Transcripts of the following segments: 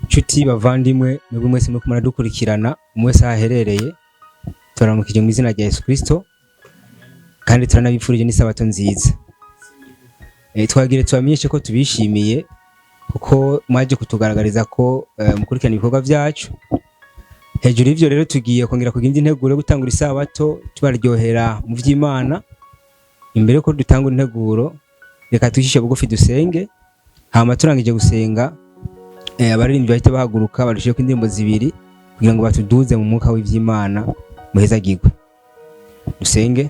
Nshuti bavandimwe, mwebwe mwese muriko muradukurikirana, umwe wese aho aherereye, turamukije mu izina rya Yesu Kristo kandi turanabifurije n'isabato nziza. Twagire tubamenyeshe ko tubishimiye kuko mwaje kutugaragariza ko mukurikirana ibikorwa byacu. Hejuru y'ivyo rero, tugiye kongera kugira indi nteguro yo gutangura isabato tubaryohera mu vy'Imana. Imbere ko dutangura integuro, reka twicishe bugufi dusenge. Hama turangije gusenga, abaririmbyi bahita bahaguruka barushije indirimbo zibiri kugira ngo batuduze mu mwuka w'ivy'Imana. Muhezagirwe. Dusenge.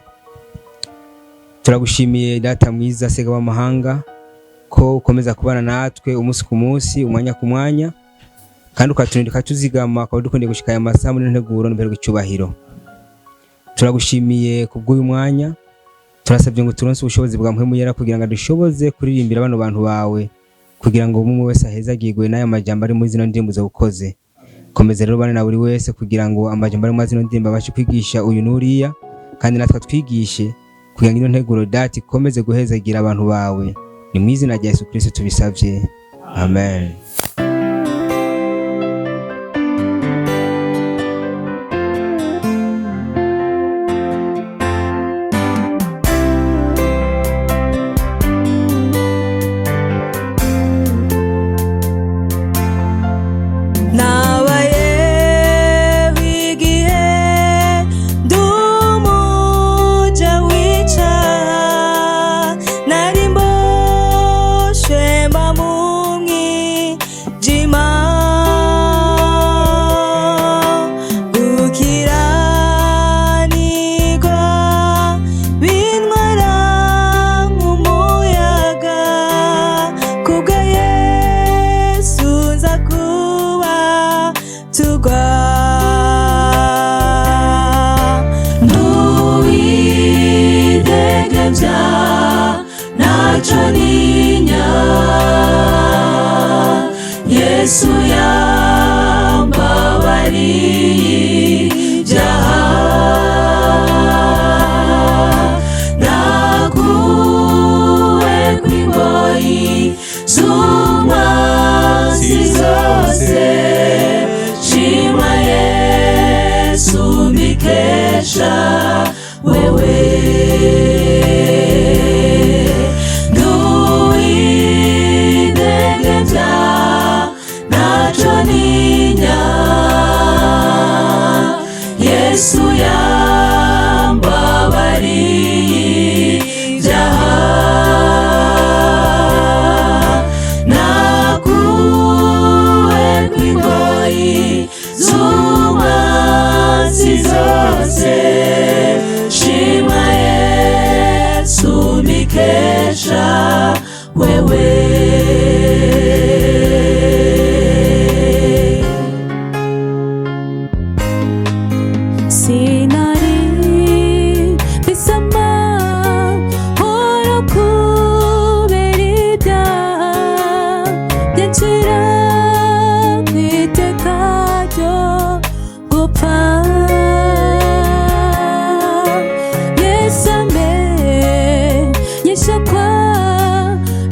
Turagushimiye, Data mwiza, Sega w'amahanga, ko ukomeza kubana natwe umunsi ku munsi, umwanya ku mwanya, kandi ukaturinda, ukatuzigama, ukaba dukundeye gushika aya masaha muri nteguro n'imbere icyubahiro. Turagushimiye kubw'uyu mwanya. Turasabye ngo turonse ubushobozi bwa Mpwemu Yera kugira ngo dushoboze kuririmbira bano bantu bawe, kugira ngo umwe wese ahezagirwe n'aya majambo ari muri zino ndirimbo ukoze. Komeza rero bane na buri wese kugira ngo amajambo ari muri zino ndirimbo abashe kwigisha uyu n'uriya, kandi natwe twigishe, kugira ngo ino nteguro, Data, ikomeze guhezagira abantu bawe. Ni mu izina rya Yesu Kristo tubisabye, amen. Nabaye igihe ndi umuja w'icyaha, nari mboshwe mba mu mwijima. Gukiranirwa bintwara nk'umuyaga, kubwa Yesu nza kuba tugwa. Nduwidegemvya, ntaco ntinya. Yesu yambabariye ibyaha. Nakuwe kw'ingoyi z'umwansi zose. Shima Yesu, mbikesha wewe. Nduwidegemvya, ntaco ntinya. Yesu yambabariye ibyaha. Nakuwe kw'ingoyi z'umwansi zose. Shima Yesu, mbikesha wewe. Sinari bisama horo kubera ibyaha byancira ku iteka ryo gupfa. Yesu amenyesha ko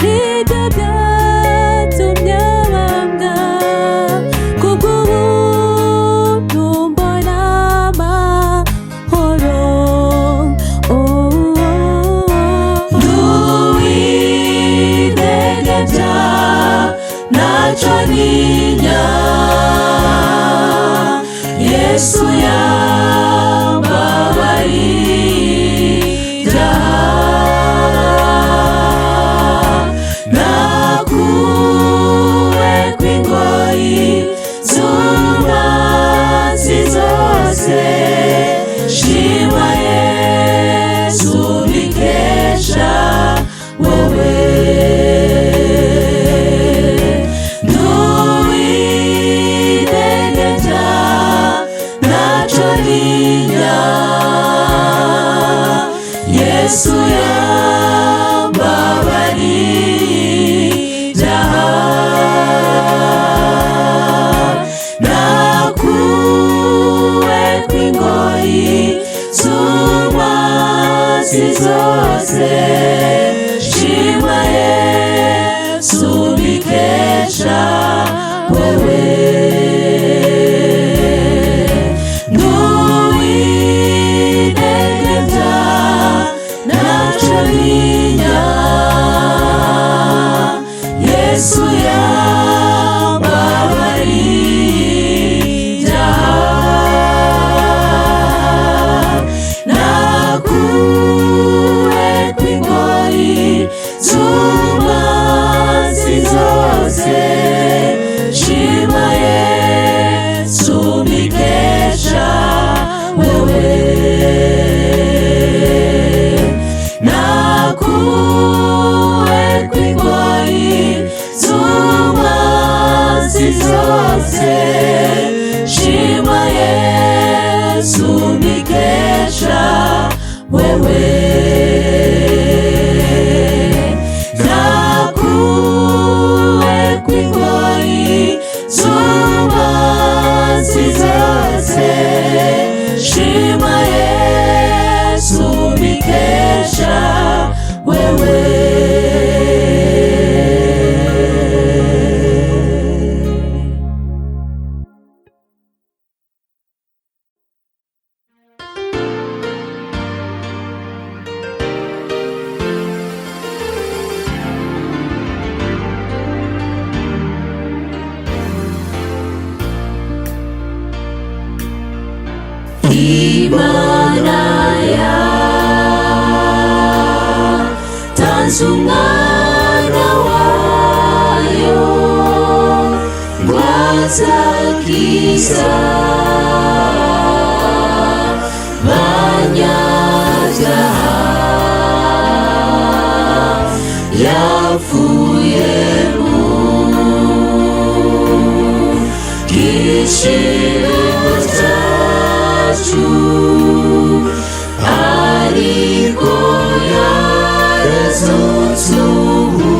aribyo byatumye abambwa, kubw'ubuntu mbona amahoro. Oh, Nduwidegemvya, ntaco ntinya. Yesu yambabariye ibyaha. Nakuwe kw'ingoyi z'umwansi zose. Shima Yesu, mbikesha wewe. Nduwidegemvya, ntaco. Wewe nduwidegembya ntaco ntinya. Yesu yambabariye ibyaha, nakuwe kw'ingoyi z'umwanzi zose. Shima Yesu mbikesha wewe. Nakuwe kw'ingoyi z'umwanzi zose. Shima Yesu mbikesha wewe. Nakuwe kw'ingoyi z'umwanzi zose. Shima Yesu mbikesha wewe. Imana yatanze umwana wayo ngo azakiza abanyabyaha. Yapfuye mu gishiro cyacu, ariko yarazutse, ubu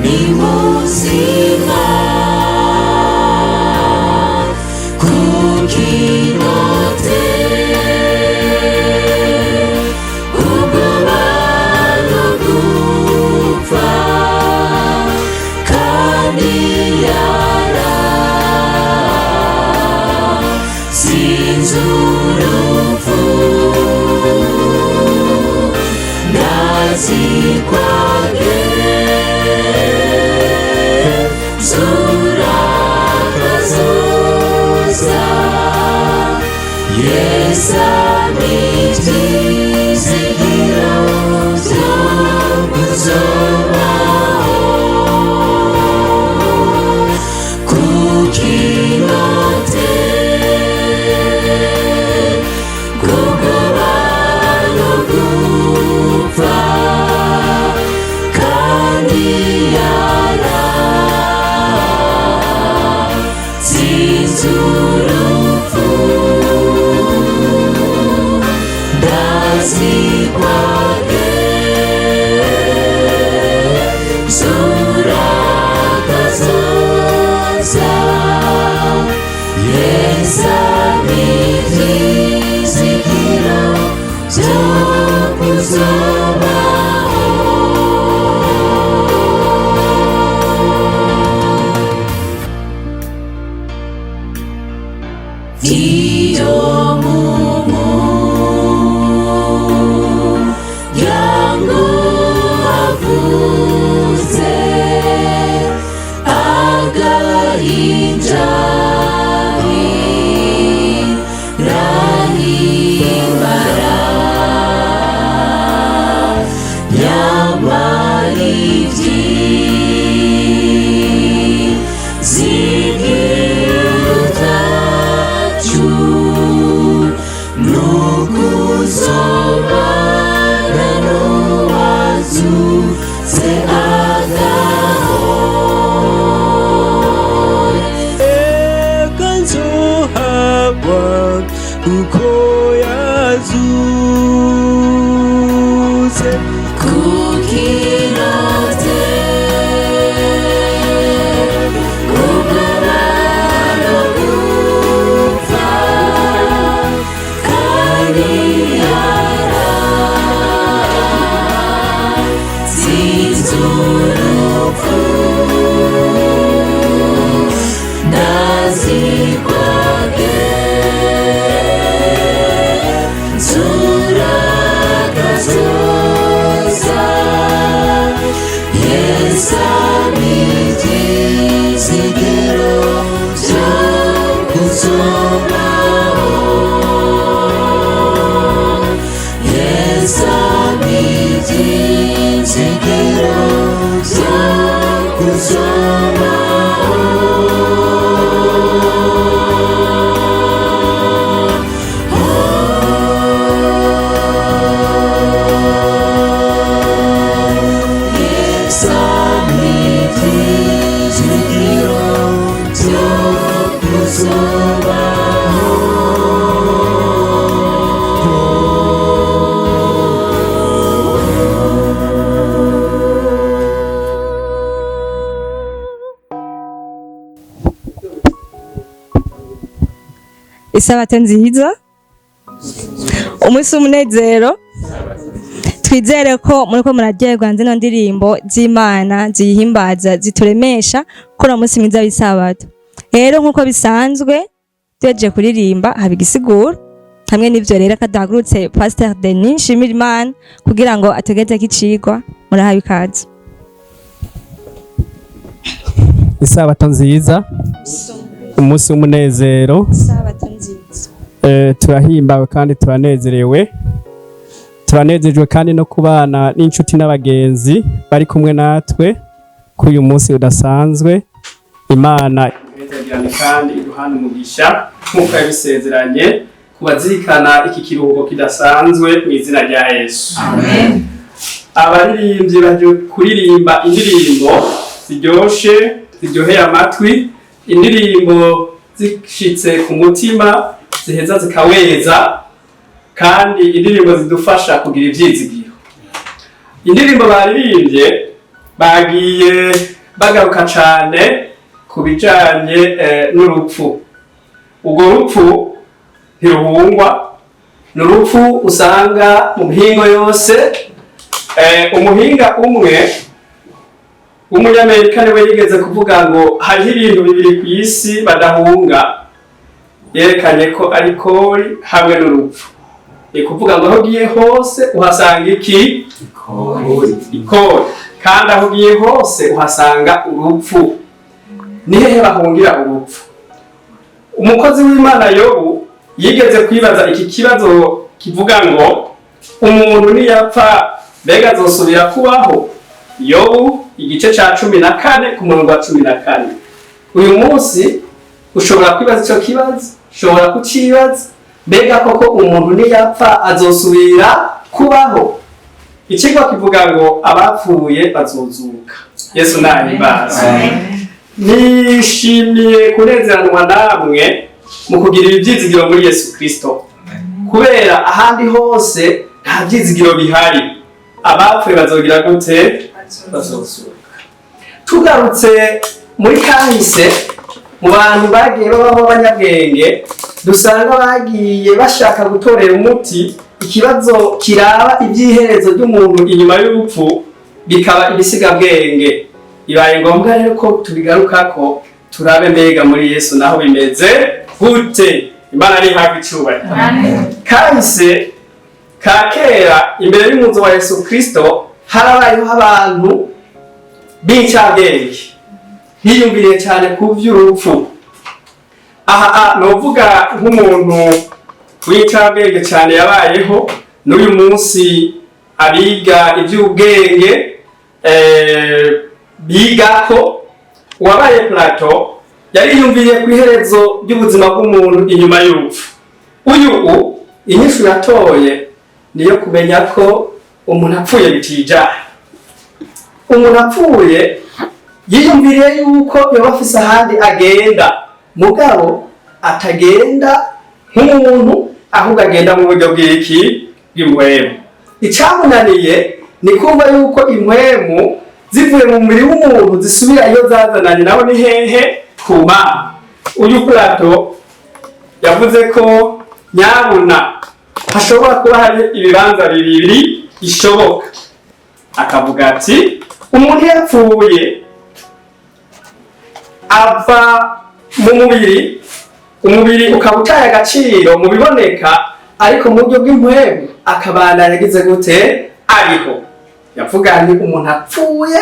ni muzima. Kukinote ubwoba no gupfa, kandi yaratsinze urupfu. Ndazi kwagenzura kazoza. Yesu ni ibyizigiro byo kuzobaho. Kukinote kubwoba no gupfa, kandi yaratsinze urupfu. Ndazi kwagenzura kazoza. Yesu ni ibyizigiro byo kuzobaho. Iyo mu muryango havutse agahinja, birahimbara. Nyamara ibyizigiro byacu nukuzobana n'uwazutse agahora. Eka nzohabwa kuko yazutse. Kukinote ubwoba no gupfa, kandi yaratsinze urupfu. kuzobaho. Yesu ibyizigiro byo kuzobaho. Yesu ibyizigiro byo kuzobaho. Isabato nziza, umunsi w'umunezero. Twizere ko muriko muraryoherwa zino ndirimbo z'Imana ziyihimbaza, zituremesha kuri uwo munsi mwiza w'isabato. Rero nk'uko bisanzwe, tuhejeje kuririmba haba igisiguro. Hamwe n'ivyo rero, kadahagurutse Pasteur Denis Nshimirimana kugira ngo atugezeko icigwa. Murahawe ikaze. Isabato nziza, umunsi w'umunezero. Isabato nziza. Turahimbawe kandi turanezerewe, turanezejwe kandi no kubana n'inshuti n'abagenzi bari kumwe natwe kuri uyu munsi udasanzwe. Imana imuhezagirane kandi iduhane umugisha nk'uko yabisezeranye kubazirikana iki kiruhuko kidasanzwe, mu izina rya Yesu. Abaririmbyi baje kuririmba indirimbo ziryoshe, ziryoheye amatwi, indirimbo zishitse ku mutima ziheza zikaweza, kandi indirimbo zidufasha kugira ivyizigiro. Indirimbo baririmbye bagiye bagaruka cane ku bijanye n'urupfu. Urwo rupfu ntiruhungwa, ni urupfu usanga mu mihingo yose. Umuhinga umwe w'umunyamerika niwe yigeze kuvuga ngo hariho ibintu bibiri ku isi badahunga, yerekanye ko ari kori hamwe n'urupfu. Ni kuvuga ngo aho ugiye hose uhasanga iki? Ikori. Kandi aho ugiye hose uhasanga urupfu. Ni hehe bahungira urupfu? Umukozi w'Imana Yobu yigeze kwibaza iki kibazo kivuga ngo umuntu niyapfa mbega azosubira kubaho? Yobu igice ca 14 ku murongo wa 14. Uyu munsi ushobora kwibaza ico kibazo, ushobora kucibaza: mbega koko umuntu niyapfa azosubira kubaho? Ikigwa kivuga ngo abapfuye bazozuka. Yesu nahimbaze. Nishimiye kunezeranwa namwe mu kugira ibi byizigiro muri Yesu Kristo, kubera ahandi hose nta byizigiro bihari. Abapfuye bazogira gute? Bazozuka. Tugarutse muri kahise, mu bantu bagiye babaho abanyabwenge, dusanga bagiye bashaka gutorera umuti ikibazo kiraba iby'iherezo ry'umuntu inyuma y'urupfu, bikaba ibisigabwenge. Bibaye ngombwa rero ko tubigarukako, turabe mbega muri Yesu naho bimeze gute. Imana ntihabwe icubahiro. Kahise ka kera, imbere y'umuzo wa Yesu Kristo, harabayeho abantu b'incabwenge biyumviriye cyane ku by'urupfu. Aha novuga nk'umuntu w'incabwenge cyane yabayeho, n'uyu munsi abiga iby'ubwenge biga ko uwabaye Plato yariyumviriye ku iherezo ry'ubuzima bw'umuntu inyuma y'urupfu. Uyu inyishu yatoye niyo kumenya ko umuntu apfuye bitijana. Umuntu apfuye yiyumviriye yuko yoba afise ahandi agenda, mugabo atagenda nk'umuntu, ahubwo agenda mu buryo bw'iki? Bw'impwemu. Icamunaniye ni kumva yuko impwemu zivuye mu mubiri w'umuntu zisubira iyo zazananye nawe. Ni hehe? Ku Mana. Uyu Plato yavuze ko nyabuna hashobora kuba hari ibibanza bibiri bishoboka. Akavuga ati umuntu yapfuye ava mu mubiri, umubiri ukaba utaye agaciro mu biboneka, ariko mu buryo bw'impwemu akabana yagize gute? Ariho. Yavuga ni umuntu apfuye,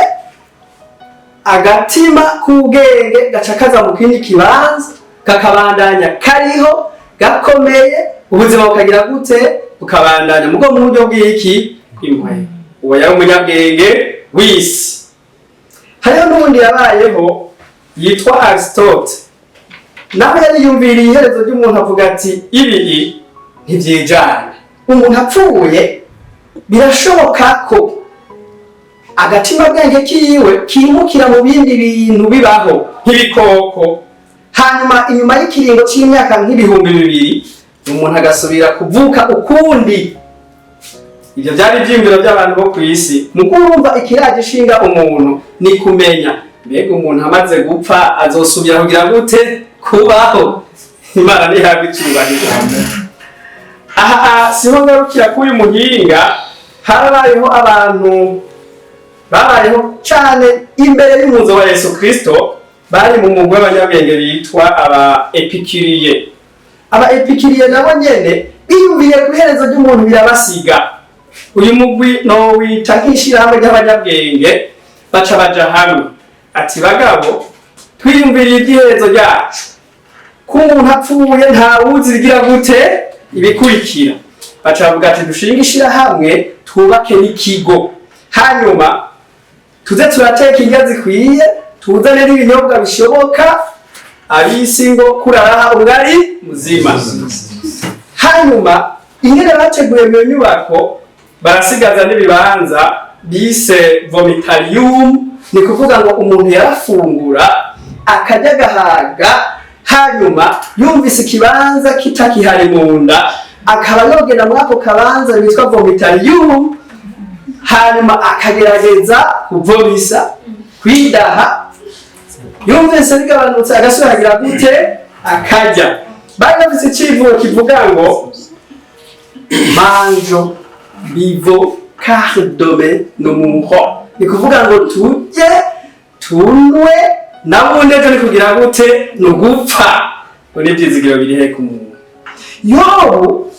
agatima k'ubwenge gaca kaza mu kindi kibanza. Kakabandanya kariho gakomeye, ubuzima bukagira gute? Bukabandanya mugo mu buryo bw'iki? Bw'impwemu. Uwo yari umunyabwenge w'isi. Hariho n'ubundi yabayeho yitwa Aristote, nawe yari yumviriye iherezo ry'umuntu, avuga ati: "Ibi ntivyijana. Umuntu apfuye, birashoboka ko agatima bwenge kiwe kimukira mu bindi bintu bibaho nk'ibikoko, hanyuma inyuma y'ikiringo c'imyaka nk'ibihumbi 20 umuntu agasubira kuvuka ukundi." Ibyo byari ivyiyumviro by'abantu bo ku isi. Mu kurumva, ikiraje ishinga umuntu ni kumenya: mbega umuntu amaze gupfa azosubira kugira gute? Kubaho. Imana ntihabwe icubahiro. Aha siho ngarukira k'uyu muhinga. Harabayeho abantu babayeho cane imbere y'umuzo wa Yesu Kristo, bari mu mugwi w'abanyabwenge bitwa aba Epikiriye. Aba Epikiriye nabo nyene biyumviye ku iherezo ry'umuntu, birabasiga. Uyu mugwi nowita nk'ishirahamwe ry'abanyabwenge. Baca baja hamwe ati: "Bagabo, twiyumviriye iby'iherezo ryacu, ko umuntu apfuye ntawuzi ibigira gute, ibikurikira." Baca bavuga ati: "Dushinge ishirahamwe, twubake n'ikigo, hanyuma tuze turateka indya zikwiye, tuzane n'ibinyobwa bishoboka, abisi ngo kuraraha ubwari muzima." Hanyuma ingene bateguye mu nyubako, barasigaza n'ibibanza bise vomitarium. Ni kuvuga ngo umuntu yarafungura, akarya agahaga, hanyuma yumvise ikibanza kitakihari mu nda, akaba yogenda muri ako kabanza bitwa vomitarium, hanyuma akagerageza kuvomisa, kwidaha. Yumvise bigabanutse, agasubira agira gute? Akarya. Bari bafise icivugo kivuga ngo: "Mangeons, buvons, car demain nous mourrons." Ni kuvuga ngo turye, tunwe, nabundi ejo ni kugira gute? Ni ugupfa. Ngo n'ivyizigiro biri he ku muntu? Yobu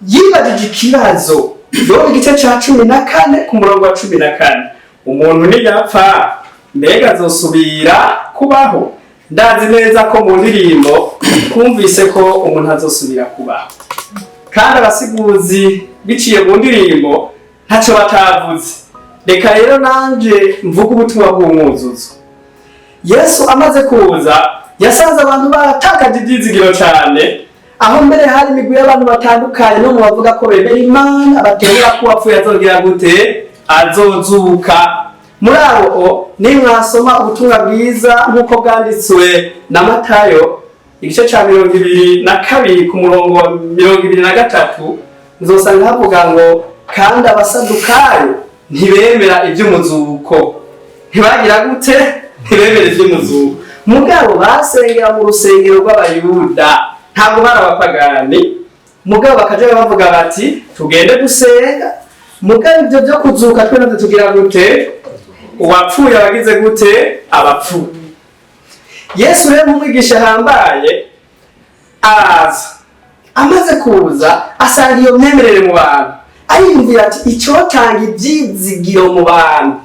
yibajije ikibazo. Yobu igice ca 14 ku murongo wa 14: "Umuntu niyapfa, mbega azosubira kubaho?" Ndazi neza ko mu ndirimbo twumvise ko umuntu azosubira kubaho, kandi abasiguzi biciye mu ndirimbo ntacyo batavuze. Reka rero nanje mvuge ubutumwa bw'umwuzuzo. Yesu amaze kuza, yasanze abantu baratakaje ibyizigiro cyane, aho mbere hari imigwi y'abantu batandukanye, no mu bavuga ko bemera Imana batemera ko uwapfuye azongera gute? Azozuka. Muri abo, nimwasoma ubutumwa bwiza nk'uko bwanditswe na Matayo, igice ca 22 ku murongo wa 23, muzosanga havuga ngo: "Kandi Abasadukayo ntibemera iby'umuzuko." Ntibagira gute? Ntibemera iby'umuzuko. Mugabo basengera mu rusengero rw'Abayuda, ntabwo bari abapagani. Mugabo bakaja bavuga bati: "Tugende gusenga, mugabo ibyo byo kuzuka twe navyo tugira gute? Uwapfuye abagize gute? Abapfuye." Yesu rero nk'umwigisha ahambaye araza. Amaze kuza, asanga iyo myemerere mu bantu, ariyumvira ati: "Icyotanga ibyizigiro mu bantu,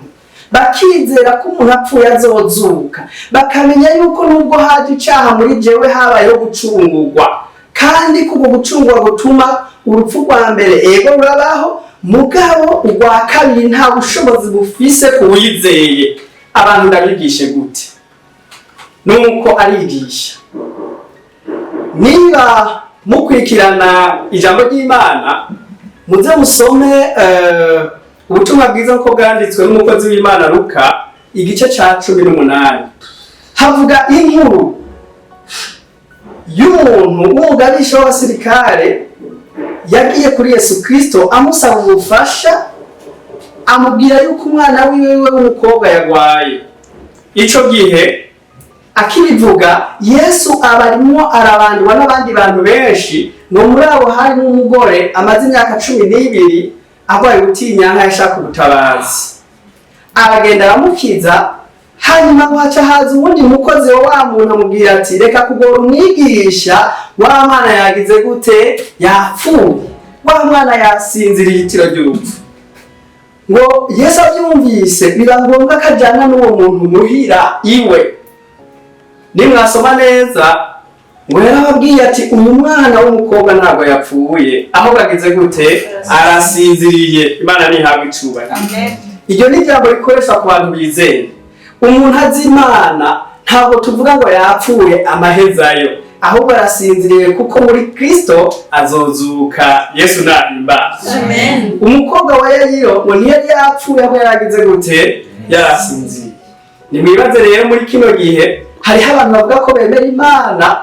bakizera ko umuntu apfuye azozuka, bakamenya yuko nubwo haje icaha muri jewe, habayeho gucungurwa, kandi ko uko gucungurwa gutuma urupfu rwa mbere ego rurabaho, mugabo urwa kabiri nta bushobozi bufise ku wizeye. Abantu ndabigishe gute?" Nuko arigisha. Niba mukurikirana ijambo ry'Imana, muze musome ubutumwa bwiza uko bwanditswe n'umukozi w'Imana Luka, igice ca 18. Havuga inkuru y'umuntu w'umugabisha w'abasirikare yagiye kuri Yesu Kristo amusaba ubufasha, amubwira yuko umwana wiwe w'umukobwa yagwaye. Ico gihe akibivuga, Yesu aba arimwo arabandwa n'abandi bantu benshi. Ngo muri abo harimo umugore amaze imyaka 12 arwaye ubutinyanka, yashaka ubutabazi. Aragenda, aramukiza. Hanyuma ngo haca haza uwundi mukozi wa wa muntu, amubwira ati: "Reka kugora umwigisha, wa mwana yagize gute? Yapfuye, wa mwana yasinziriye itiro ry'urupfu." Ngo Yesu abyumvise, biba ngombwa ko ajyana n'uwo muntu muhira iwe. Nimwasoma neza Ngo yarababwiye ati uyu mwana w'umukobwa ntabwo yapfuye, ahubwo agize gute? Arasinziriye. Imana ntihabwe icubahiro. Iryo ni ijambo rikoreshwa ku bantu bizeye. Umuntu azi Imana ntabwo tuvuga ngo yapfuye amahezayo, ahubwo arasinziriye, kuko muri Kristo azozuka. Yesu nahimbaza. Umukobwa wa Yayiro ngo ntiyari yapfuye, ahubwo yaragize gute? Yarasinziriye. Nimwibaze rero, muri kino gihe hariho abantu bavuga ko bemera Imana,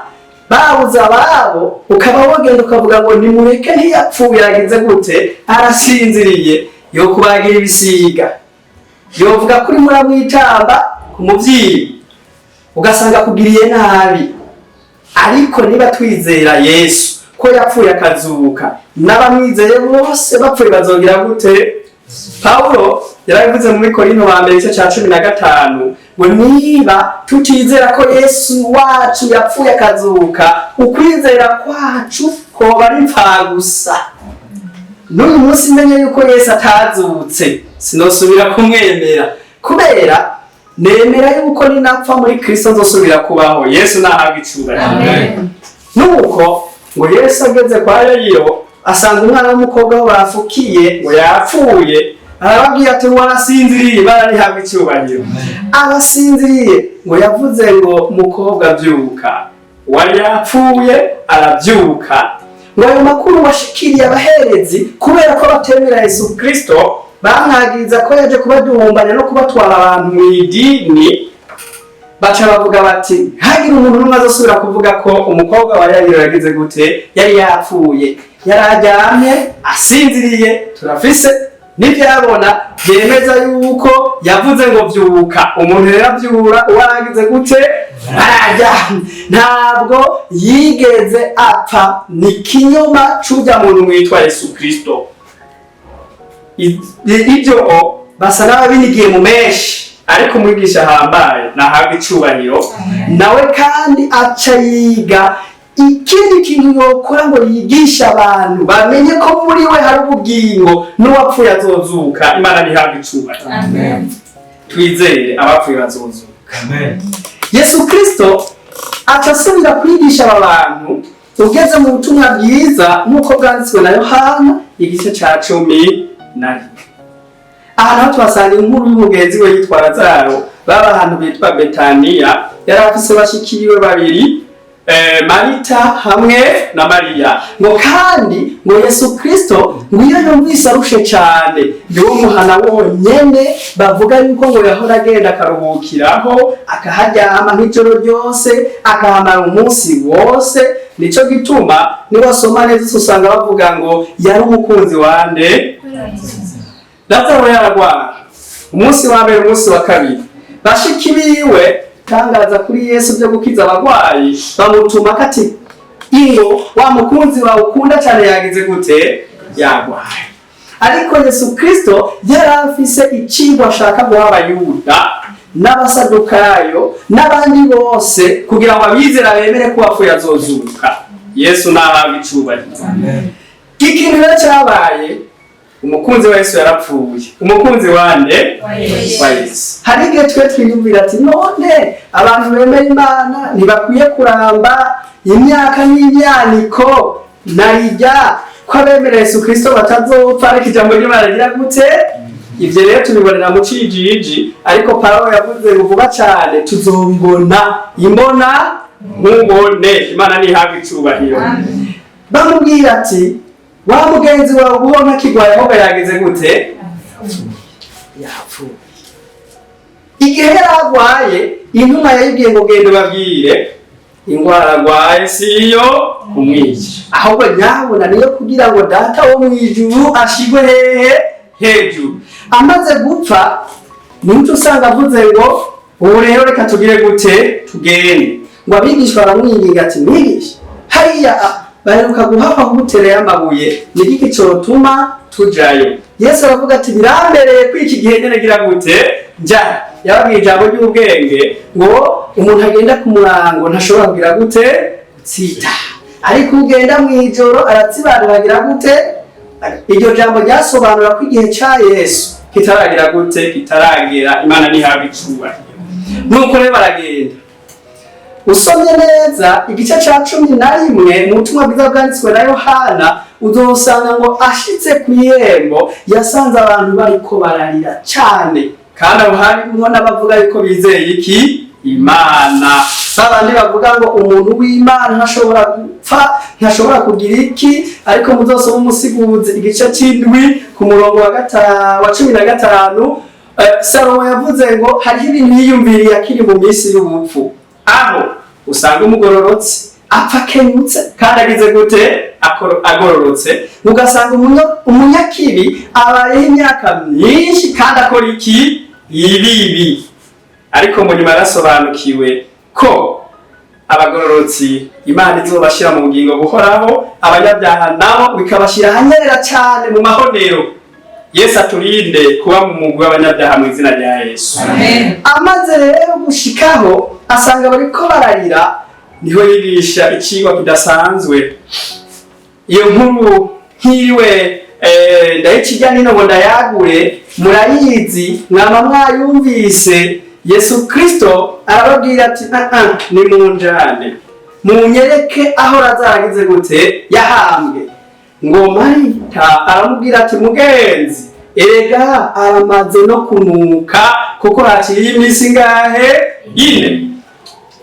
babuze ababo, ukaba wagenda ukavuga ngo nimureke, ntiyapfuye, yaragize gute? Arasinziriye. Yo kubagira ibisiga, yovuga kuri muramwitamba ku muvyiyi, ugasanga akugiriye nabi. Ariko niba twizera Yesu ko yapfuye akazuka, n'abamwizeye bose bapfuye bazongera gute? Pawulo yarabivuze muri Korinto wa mbere igice ca 15 ngo niba tutizera ko Yesu wacu yapfuye akazuka, ukwizera kwacu koba ari gusa. N'uyu munsi menye yuko Yesu atazutse, sinosubira kumwemera, kubera nemera yuko ninapfa muri Kristo nzosubira kubaho. Yesu nahabwa icubahiro. Nuko ngo Yesu ageze kwa Yayiro, asanga umwana w'umukobwa aho bafukiye ngo yapfuye, arababwira ati warasinziriye. Bararihabwa icyubahiro. Abasinziriye, ngo yavuze ngo mukobwa byuka, wari yapfuye arabyuka. Ngo ayo makuru washikiriye abaherezi, kubera ko batemera Yesu Kristo, bamwagiriza ko yaje kubaduhumbanya no kubatwara abantu mu idini. Baca bavuga bati ntihagire umuntu n'umwe azosubira kuvuga ko umukobwa wa Yayiro yagize gute? Yari yapfuye, yari aryamye asinziriye. Turafise n'ibyabona byemeza yuko yavuze ngo byuka. Umuntu rero abyura uwo aragize gute? Araryamye. Ntabwo yigeze apfa, ni kinyoma c'urya muntu mwitwa Yesu Kristo. Ibyo basa n'ababinigiye mu menshi, ariko umwigisha ahambaye nahabwa icubahiro. Nawe kandi aca yiga ikindi kintu yokora ngo yigishe abantu bamenye ko muri we hari ubugingo, n'uwapfuye azozuka. Imana ntihabwa icubahiro. Twizere abapfuye bazozuka. Yesu Kristo aca asubira kwigisha aba bantu. Ugeze mu butumwa bwiza nk'uko bwanditswe na Yohana igice ca 11, aha naho tuhasanga inkuru y'umugenzi we yitwa Lazaro. Baba ahantu bitwa Betaniya. Yari afise bashiki biwe babiri, Marita hamwe na Mariya. Ngo kandi ngo Yesu Kristo ngo iyo yumvise arushe cane, niwo muhana wonyene bavuga yuko ngo yahora agenda akaruhukiraho, akaharyama nk'ijoro ryose, akahamara umunsi wose. Nico gituma niwasoma neza usanga bavuga ngo yari umukunzi wande? Lazaro. Yaragwara umunsi wa mbere, umunsi wa kabiri, bashiki biwe tangaza kuri Yesu byo gukiza abagwayi, bamutuma kati ingo wa mukunzi wawe ukunda cyane yagize gute? Yagwaye. Ariko Yesu Kristo yari afise icigwa ashaka guha Abayuda n'Abasadukayo n'abandi bose, kugira ngo abizera bemere ko uwapfuye azozuka. Yesu nahabwe icubahiro. Ikintu rero cyabaye, umukunzi wa Yesu yarapfuye. Umukunzi wande? Wa Yesu. Hari igihe twe twiyumvira ati none abantu bemera Imana ntibakwiye kuramba imyaka n'imyaniko, narijya ko abemera Yesu Kristo batazopfa, ariko ijambo ry'Imana rigira gute? Ivyo rero tubibonera mu cijiji, ariko Pawulo yavuze ngo vuba cyane tuzobibona imbona nkubone. Imana ntihabwe icubahiro. Bamubwira ati wa mugenzi wawe ubona kigwaye, ahubwo yagize gute? Yapfuye. Igihe yari agwaye, intumwa yayibwiye ngo genda ubabwire ingwara agwaye siyo kumwica, ahubwo nyabona niyo kugira ngo Data wo mu ijuru ashigwe hehe? Hejuru. Amaze gupfa, nico usanga avuze ngo ubu rero reka tugire gute? Tugende. Ngo abigishwa baramwinginga ati mwigisha, hariya baheruka guhakwa kugutereye amabuye, ni igiki cotuma tujayo? Yesu aravuga ati birambereye ko iki gihe nyene gira gute? Nja. Yababwiye ijambo ry'ubwenge ngo umuntu agenda ku murango ntashobora kugira gute? Gutsita, ariko ugenda mw'ijoro aratsibanura, agira gute? Iryo jambo ryasobanura ko igihe ca Yesu kitaragira gute? Kitaragera. Imana ntihabwe icubahiro. Nuko rero baragenda. Usomye neza igice ca 11 mu butumwa bwiza bwanditswe na Yohana, uzosanga ngo ashitse ku irembo yasanze abantu bariko bararira cane, kandi aho harimwo n'abavuga yuko bizeye iki? Imana. Babandi bavuga ngo umuntu w'Imana ntashobora gupfa, ntashobora kugira iki. Ariko muzosoma Umusiguzi igice c'indwi ku murongo wa 15, Salomo yavuze ngo hariho ibintu yiyumviriye akiri mu minsi y'ubupfu, aho usanga umugororotsi apfa akenyutse kandi agize gute? Agororotse. Ugasanga umunyakibi abayeho imyaka myinshi kandi akora iki? Ibibi. Ariko mu nyuma yarasobanukiwe ko abagororotsi Imana izobashira mu bugingo buhoraho, abanyabyaha nabo bikabashira ahanyerera cyane mu mahonero. Yesu aturinde kuba mu mugwi w'abanyabyaha mu izina rya Yesu. Amaze rero gushikaho asanga bariko bararira, niho yigisha icigwa kidasanzwe. Iyo nkuru nkiriwe ndayikijya nino ngo ndayagure, murayizi, mwama mwayumvise. Yesu Kristo arababwira ati: "Ah, ah, nimunjane munyereke aho Lazaro agize gute? Yahambwe." Ngo Marita aramubwira ati: "Mugenzi, erega aramaze no kunuka, kuko hakiriye iminsi ingahe? Ine."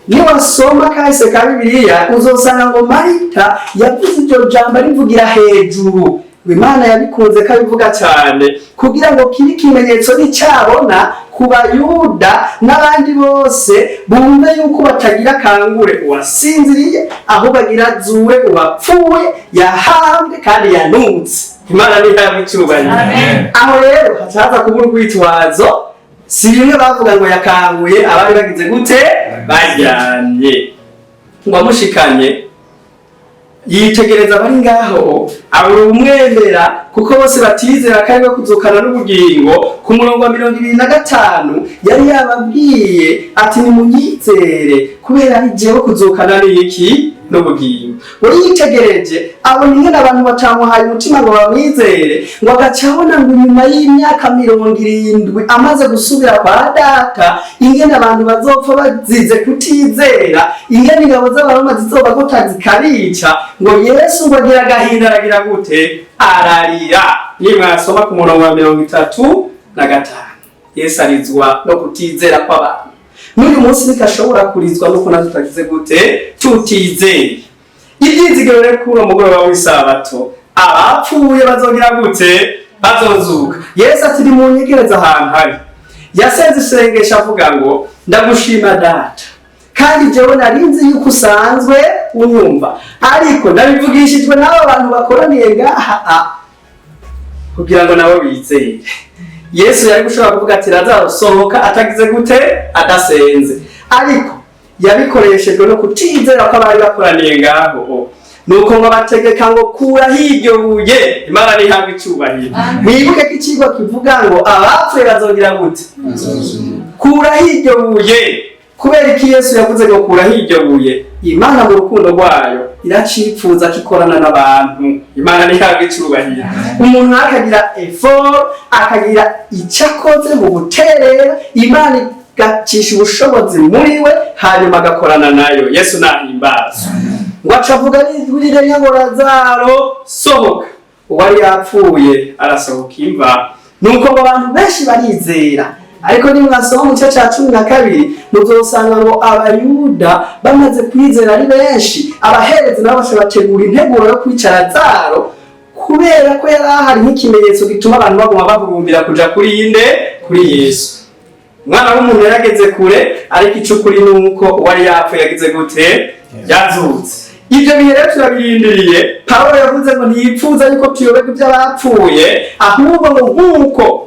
Niwasoma kahise ka Bibiliya, uzosanga ngo Marita yavuze iryo jambo arivugira hejuru. Ngo Imana yabikunze ko abivuga cyane kugira ngo kibe ikimenyetso n'icyabona ku Bayuda n'abandi bose, bumve yuko batagira kangure uwasinziriye, aho bagira zure uwapfuye, yahambwe kandi yanutse. Imana ntihabwe icyubahiro. Aho rero hacaza kubura urwitwazo. Si bimwe bavuga ngo yakanguye abari bagize gute? Baryamye. Ngo amushikanye yitegereza abari ngaho, abura umwemera, kuko bose batizera ko ari we kuzukana n'ubugingo. Ku murongo wa 25 yari yababwiye ati: "Nimunyizere, kubera ari jewe kuzukana n'iki? N'ubugingo." We yitegereje abona ingene abantu batamuhaye umutima ngo bamwizere. Ngo agaca abona ngo inyuma y'imyaka 70 amaze gusubira kwa Data, ingene abantu bazopfa bazize kutizera, ingene ingabo z'Abaroma zizobagota zikabica. Ngo Yesu ngo agira agahinda, aragira gute? Ararira. Nimwasoma ku murongo wa 35, Yesu arizwa no kutizera kw'abantu. N'uyu munsi ntikashobora kurizwa nuko natwe tutagize gute? Tutizeye. Ibyizigiro rero kuri uwo mugoroba w'isabato, abapfuye bazogira gute? Bazozuka. Yesu ati: "Nimunyegereze ahantu hari." Yasenze isengesho avuga ngo: "Ndagushima Data, kandi jewe nari nzi yuko usanzwe unyumva, ariko ndabivugishijwe n'aba bantu bakoraniye ngaha kugira ngo nabo bizere." Yesu yari gushobora kuvuga ati: "Lazaro, sohoka," atagize gute? Adasenze. Ariko yabikoreshejwe no kutizera ko abari bakoraniye ngaho. Nuko ngo bategeka ngo: "Kuraho iryo buye." Imana ntihabwe icyubahiro. Mwibuke ko icigwa kivuga ngo abapfuye bazogira gute? Kuraho iryo buye. Kubera iki Yesu yavuze ngo: "Kuraho iryo buye"? Imana mu rukundo rwayo iracipfuza ko ikorana n'abantu. Imana ntihabwe icyubahiro. Umuntu akagira effort, akagira icyo akoze mu guterera, Imana igacisha ubushobozi muri we, hanyuma agakorana nayo. Yesu nahimbaza. Ngo aca avuga n'ijwi rirenga ngo: "Lazaro, sohoka." Uwari yapfuye arasohoka imva. Nuko ngo abantu benshi barizera. Ariko nimwasoma mu gice ca 12, muzosanga ngo Abayuda bamaze kwizera ari benshi, abaherezi nabo baca bategura integuro yo kwica Lazaro, kubera ko yari ahari nk'ikimenyetso gituma abantu baguma bahurumbira kuja kuri inde? Kuri Yesu. Umwana w'umuntu yarageze kure, ariko icukuri ni uko uwari yapfuye yagize gute? Yazutse. Ibyo bihe rero turabirindiriye. Pawulo yavuze ngo ntiyipfuza yuko tuyoberwa iby'abapfuye, ahubwo ngo nk'uko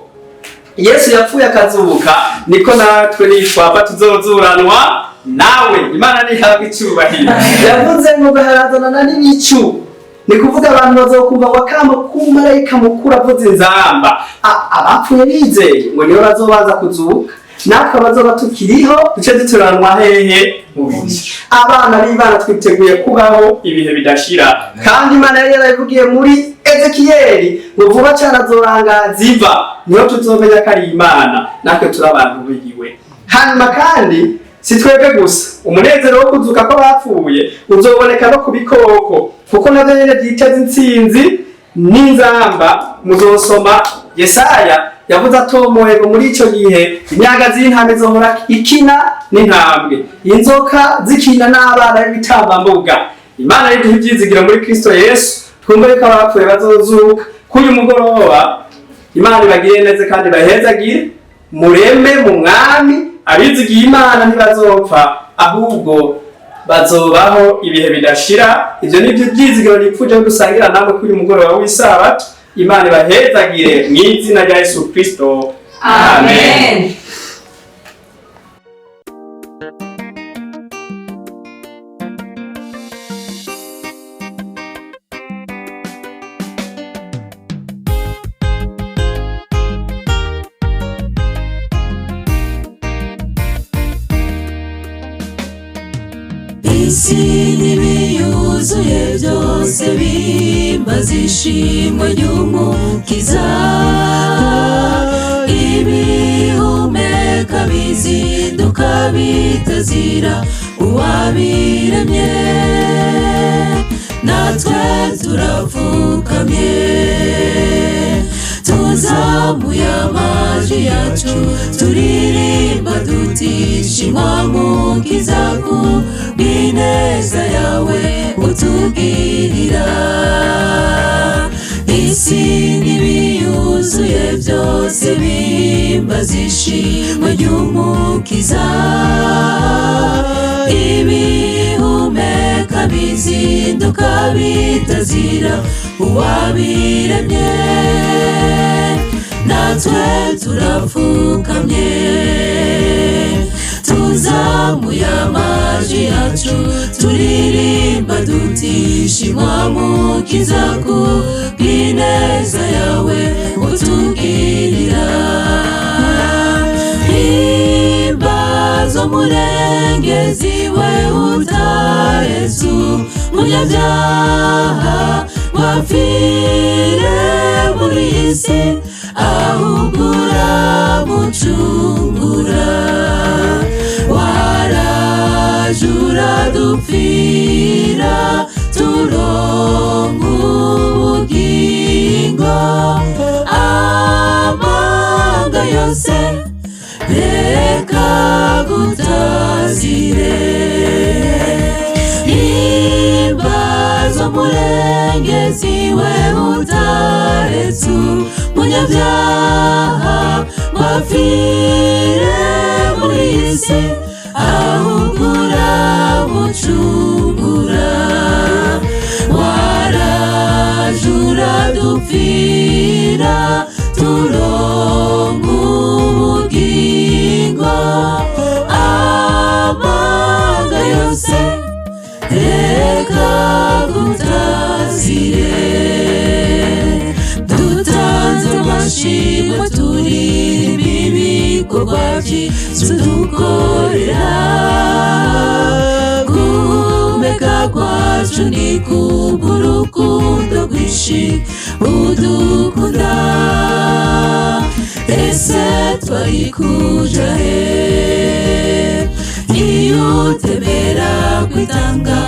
Yesu yapfuye akazuka, niko natwe nitwapfa tuzozuranwa nawe. Imana ntihabwe icyubahiro. Yavuze ngo harazanana n'ibicu, ni kuvuga abantu bazokumva ngo akamo k'umumarayika mukuru avuze inzamba. Abapfuye bizeye ngo nibo bazobanza kuzuka, natwe abazoba tukiriho duce duturanwa hehe? Mu bicu. Abana b'Imana twiteguye kubaho ibihe bidashira, kandi Imana yari yarabivugiye muri Ezekiyeli ngo vuba cyane azorangaza iva, niho tuzomenya ko ari Imana, natwe turi abantu biwe. Hanyuma kandi Si twebwe gusa, umunezero wo kuzuka kw'abapfuye uzoboneka no ku bikoko, kuko navyo nyene vyiteze intsinzi n'inzamba. Muzosoma Yesaya yavuze atomoye ngo muri ico gihe imyagazi y'intama izohora ikina n'intambwe, inzoka zikina n'abana b'ibitambambuga. Imana yiduha ivyizigiro muri Kristo Yesu, twumve yuko abapfuye bazozuka. K'uyu mugoroba Imana ibagire neza kandi bahezagire, mureme mu Mwami. Abizigiye Imana ntibazopfa, ahubwo bazobaho ibihe bidashira. Ivyo nivyo vyizigiro nipfuje gusangira namwe kuri uyu mugoroba w'isabato. Imana ibahezagire mu izina rya Yesu Kristo, amen. Isi n'ibiyuzuye byose bihimbaza ishimwe ry'Umukiza. Ibihumeka bizinduka bitazira uwabiremye, natwe turapfukamye, tuzamuye amajwi yacu, turirimba duti: "Shimwa Mukiza ku bw'ineza yawe utugirira." Isi n'ibiyuzuye byose bihimbaza ishimwe ry'Umukiza. Ibihumeka bizinduka bitazira uwabiremye, natwe turapfukamye, tuzamuye amajwi yacu, turirimba duti: "Shimwa Mukiza ku bw'ineza yawe utugirira." Himbaza Murengezi, we utarezu munyabyaha wapfire muri iyi si, ahubwo uramucungura. Waraje uradupfira, turonka ubugingo. Amanga yose reka gutazire. Himbaza Murengezi, we utaretsu munyabyaha wapfire muri iyi si, ahubwo uramucungura. Waraje uradupfira, turonka ubugingo. Amanga yose reka gutazire. Dutanze amashimwe, turirimba ibikorwa byiza dukorera. Guhumeka kwacu ni kubw'urukundo rwinshi udukunda. Ese twari kuja he iyo utemera kwitanga?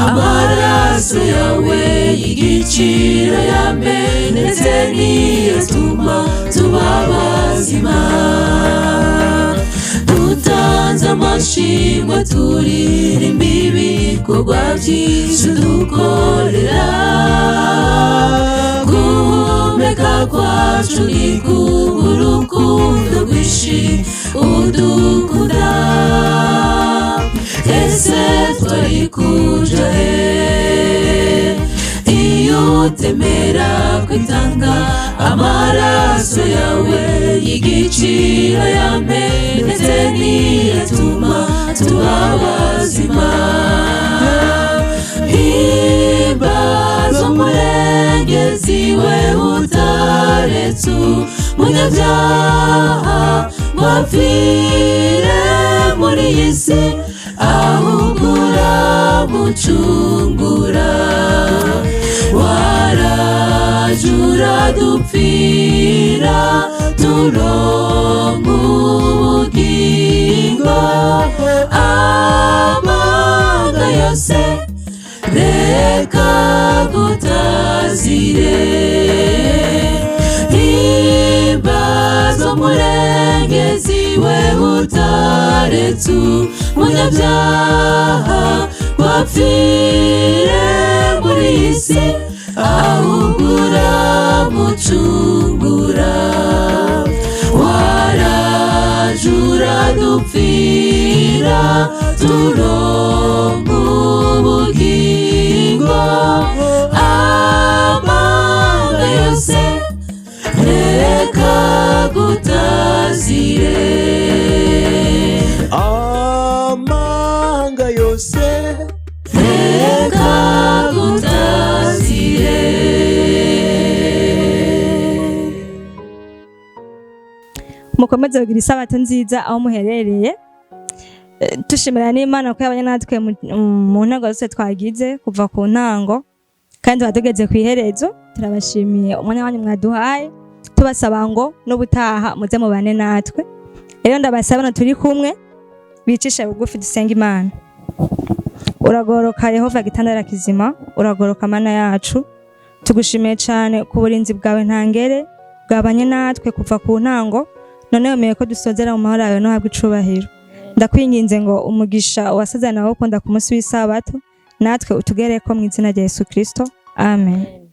Amaraso yawe y'igiciro yamenetse niyo atuma tuba bazima. Dutanze amashimwe, turirimba ibikorwa byinshi dukorera. Guhumeka kwacu ni kubw'urukundo rwinshi udukunda. Ese twari kuja he iyo utemera kwitanga? Amaraso yawe y'igiciro yamenetse niyo atuma tuba bazima. Himbaza Umurengezi, we utaretse umunyabyaha wapfire muri iyi si, ahubwo uramucungura. Waraje. Waraje uradupfira turonka ubugingo. Amanga yose reka gutazire. Himbaza Umurengezi, we utaretse umunyabyaha wapfire muri iyi si, ahubwo uramucungura. Waraje uradupfira turonka ubugingo. Amanga yose reka gutazire. Amanga yose reka gutazire. Mukomeze kugira isabato nziza aho muherereye. Dushimira n'Imana ko yabanye natwe mu ntango zose twagize kuva ku ntango, kandi tuba tugeze ku iherezo. Turabashimiye umwanya wanyu mwaduhaye, tubasaba ngo n'ubutaha muze mubane natwe. Rero ndabasaba na turi kumwe bicishe bugufi, dusenga Imana. Uragoroka Yehova gitandara kizima, uragoroka Mana yacu. Tugushimiye cyane ku burinzi bwawe ntangere bwabanye natwe kuva ku ntango, none wemeye ko dusozera mu mahoro yawe, ntuhabwe icubahiro. Ndakwinginze ngo umugisha wasazana nawe ukunda ku munsi w'Isabato natwe utugereko mu izina rya Yesu Kristo, amen.